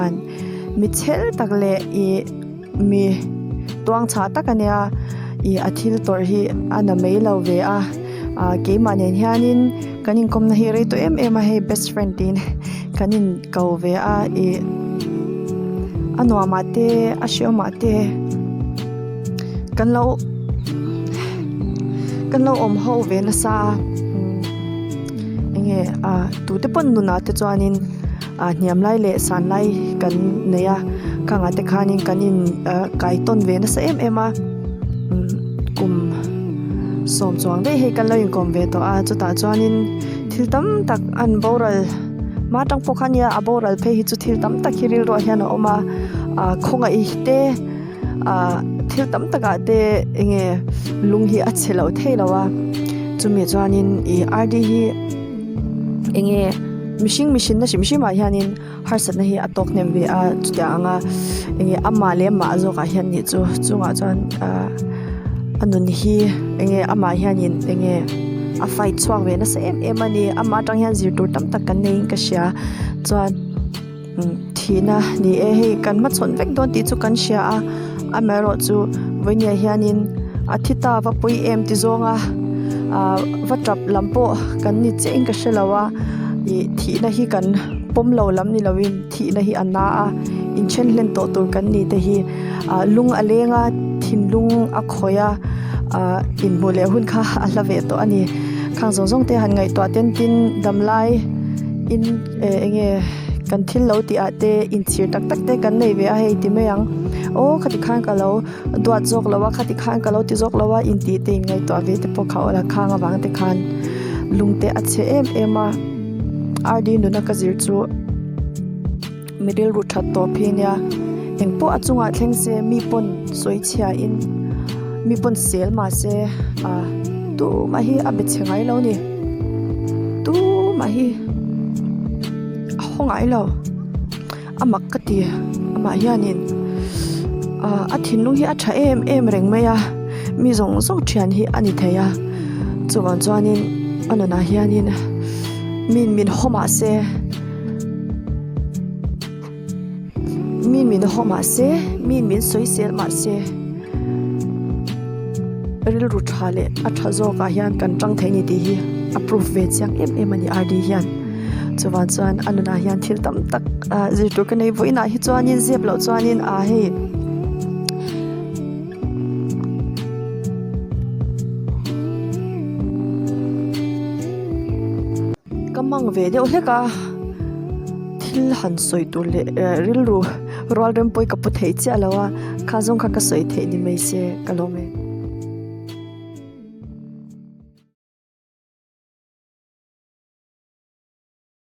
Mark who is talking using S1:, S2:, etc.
S1: An mi chhel tak leh ih mi tuang chhah tak a nia ih a thil tawrh hi a na mai lo ve a ah keimah nen hianin kan inkawmna hi rei tawh em em a hei best friend tiin kan in ko ve a ih a nuam ah te a hreawm ah te kan lo kan lo awm ho ve nasa a enge ah tute pawn nunah te chuanin. Ah hniam lai leh san lai kan nei a khangah te khanin kan in ah kai tawn ve nasa em em a umm kum sawm chuang daih hei kan lo inkawm ve tawh a chutah chuanin thil tam tak an boral hma tang pawh kha nia a boral phei hi chu thil tam tak hi rilruah hian a awm a ah khawngaih te ah thil tam takah te eng nge lung hi a chhe lo thei lo a chumi chuanin ih r d hi eng nge. Mihring mihrinna hrim hrimah hianin harsatna hi a tawk hnem ve a chutiang anga enge amah leh amah zawkah hian nih chu chungah chuan ahh a nun hi enge amah hianin enge a fight chhuak ve nasa em em a ni amah atang hian zir tur tam tak kan neiin ka hria chuan umm thihna ni e hei kan hmachhawn vek dawn tih chu kan hria a amaherawhchu vawinia hianin a thi ta va pawi em ti zawnga ah va tap lam pawh kan ni chiah in ka hre lo a ih thihna hi kan pawm lo lam ni lovin thihna hi a na a inthen hlen tawh tur kan ni te hi ah lung a leng a thinlung a khawih a ah inhmuh leh hun kha a hla ve tawh a ni khang zawng zawng te han ngaihtuah ten tin damlai in. Eh enge kan thil lo tih ah te inchhir tak tak te kan nei ve a hei ti mai ang aw khati khan ka lo duat zawk lo a khati khan ka lo ti zawk lo a intih te in ngaihtuah ve te pawh kha aw la khang avang te khan lung te a chhe em em a R D nuna ka zir chu mi rilru that tawp hi ania engpawh a chungah thleng se mi pawn sawi chhia in mi pawn sel mahse ah tumah hi a be chhe ngai lo a ni tumah hi. A haw ngai lo a mak ka ti amah hianin ah a thinlung hi a tha em em reng mai a mi zawng zawng thian hi a ni thei a chuvang chuanin a nunah hianin min min haw mah se mi min haw mah se mi min sawisel mah se rilru tha leh a tha zawk ah hian kan tang thei a ni tih hi a proof ve chiang em em a ni r d hian chuvang chuan a nunah hian thil tam tak ah zir tur ka nei vawiinah hi chuanin zep loh chuanin ah hei ka mang ve deuh hlek a. Thil han sawi tur leh rilru rual rem pawh hi ka pu thei chiah lo a, kha zawng kha ka sawi theih ni mai se ka lawm e.